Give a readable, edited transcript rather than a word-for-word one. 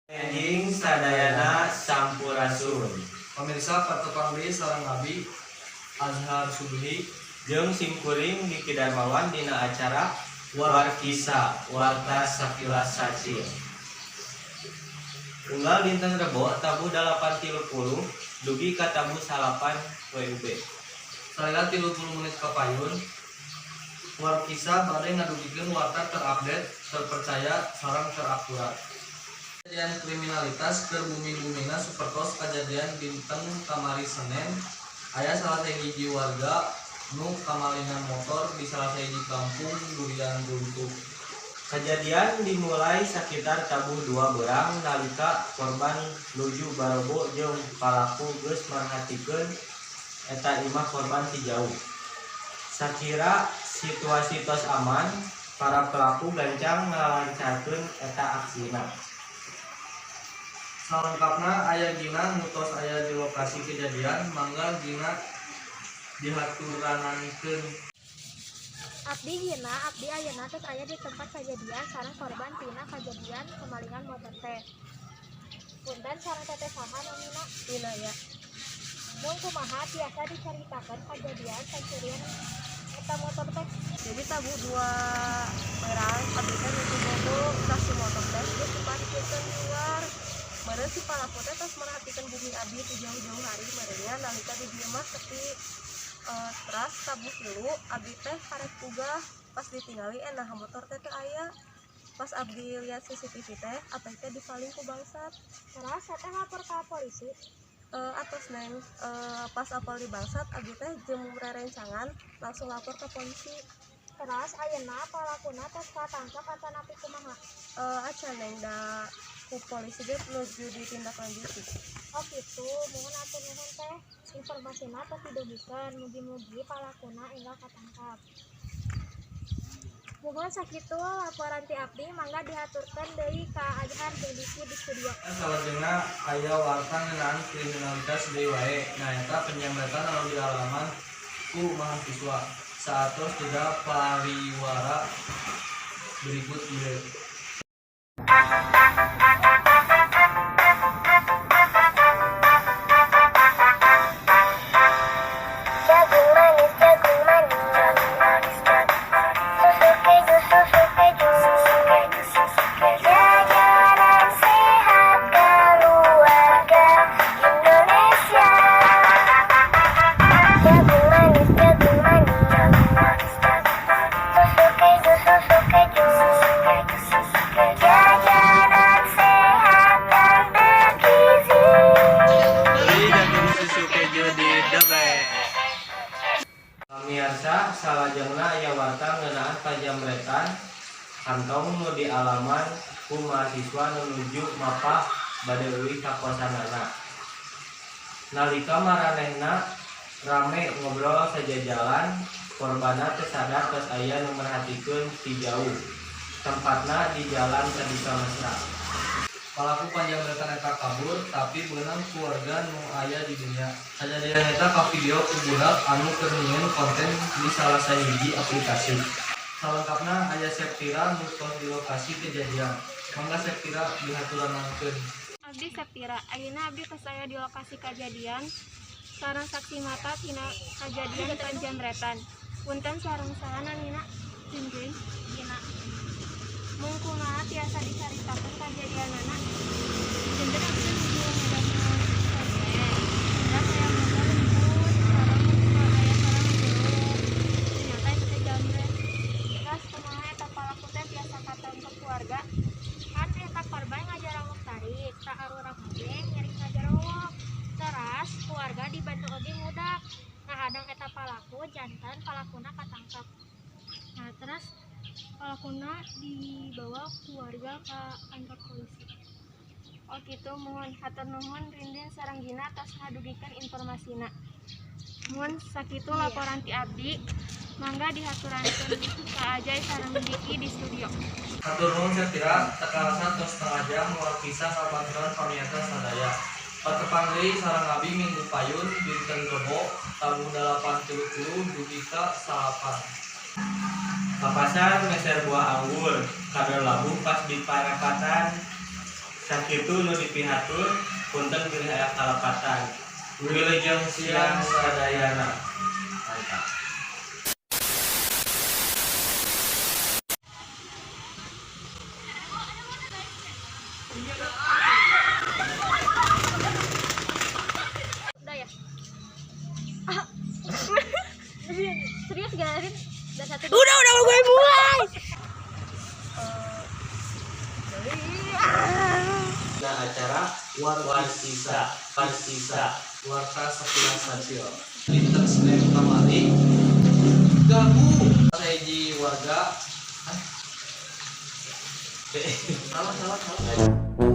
Enjing sadayana, sampurasun. Pamirsa, patepang deui sareng abdi Azhar Subhi jeung simkuring Diki Darmawan dina acara Warkisa, Warta Sakilas Sacil. Unggal dinten Rebo tabuh 8.30 dugi ka tabuh 9 WIB. Salila 30 menit kapayun, Warkisa bade ngadugikeun warta terupdate, terpercaya, sareng terakurat. Kejadian kriminalitas keur booming-boomingna sapertos kajadian dinten kamari Senen, aya salah sahiji warga nu kamalingan motor di salah sahiji kampung Durian Runtuh. Kejadian dimulai sakitar tabuh 2 beurang nalika korban nuju barobo jeung palaku geus merhatikeun eta imah korban ti jauh. Sakira situasi tos aman, para pelaku gancang ngalancarkeun eta aksina. Salengkapna aya Gina nu tos aya di lokasi kejadian, mangga Gina dihaturanankeun. Abdi Gina, abdi ayeuna tos aya di tempat kajadian sareng korban tina kajadian kemalingan motor teh. Punten, sareng teteh saha namina? Winaya. Mung kumaha tiasa dicaritakeun kajadian pencurian eta motor teh? Jadi tabuh 2 beurang abdi teh nuju bobo si motor teh geus diparkirkeun di luar. Meureun si palaku teh tos merhatikeun bumi abdi ti jauh-jauh hari meureun nya, nalika di dieu mah sepi. Teras tabuh 3 abdi teh karek ugah, pas ditingali nah motor teh teu aya. Pas abdi lihat CCTV teh, abdi teh dipaling ku bangsat. Teras teteh lapor ka polisi? Atos, Neng. Pas apal di bangsat, abdi teh jeung rerencangan langsung lapor ke polisi. Teras ayeuna palakuna tos katangkep atanapi kumaha? Acan, Neng, da ku polisi ge nuju ditindaklanjuti. Oh gitu, muhun hatur nuhun teh, informasina tos didugikeun, mugi-mugi palakuna enggal katangkap. Muhun sakitu laporan ti abdi, mangga dihaturkeun deui ka Azhar jeung Diki di studio. Salajengna aya warta ngeunaan kriminalitas deui wae, nyaeta penjambretan anu dialaman ku mahasiswa. Saatos jeda pariwara berikut ieu. Jagung manis, jagung manis, susu keju, susu keju, jajanan sehat keluarga Indonesia. Jagung manis, jagung manis, susu keju, susu keju, jajanan sehat dan bergizi. Beli jagung susu keju di The Best. Pamiarsa, salajengna aya warta ngeunaan pajambretan kantong nu dialaman ku mahasiswa nu nuju mapah bade euih ka kosanana. Nalika maranehna rame ngobrol sajajalan, korbanna teu sadar tos aya nu merhatikeun ti jauh. Tempatna di Jalan Sadika Mesra. Palaku panjambretan eta kabur tapi beunang ku warga nu aya di dinya. Kajadian eta kavideo ku budak anu keur nyieun konten di salah sahiji aplikasi. Salengkapna aya Septira nu tos di lokasi kejadian. Mangga Septira dihaturanankeun. Abdi Septira, ayeuna abdi tos aya di lokasi kajadian sareng saksi mata tina kajadian panjambretan. Punten, sareng saha namina? Jinjing. Gina. Mung kumaha tiasa dicaritakeun kajadianana? Dinten abdi nuju ngadamel konten. Terus aya motor lemput sareng aya sareng jeruk. Ternyata itu teh jambret. Terus kumaha eta palaku teh tiasa katangkep warga? Kan eta korban ngajarawok tarik, tah arurang oge ngiring ngajarawok. Teras keluarga dibantu oge ngudak. Ngahadang eta palaku, janten palakuna katangkep. Nah, terus palakuna dibawa keluarga ke kantor polisi. Oh gitu, muhun hatur nuhun Rindin sareng Gina tos ngadugikeun informasina. Muhun sakitu laporan ti abdi, mangga dihaturankeun ka Ajay sareng Diki di studio. Hatur nuhun Septira, teu karasa tos setengah jam Warkisa ngabaturan pamiarsa sadaya. Patepang deui sareng abdi minggu payun dinten Rebo tabuh 8.30 dugi ka 9. Ka pasar meser buah anggur, kadal labuh pas di parapatan. Sakitu nu dipihatur, punten bilih aya kalepatan. Wilujeng siang sadayana. Mantap. Udah ya. Serius gak, Rin? Udah satu. Udah gue mulai. Nah, acara Warkisa, Warkisa. Warta sekilas hasil dinten Senin kamari ganggu hiji warga. Salah, salah, salah.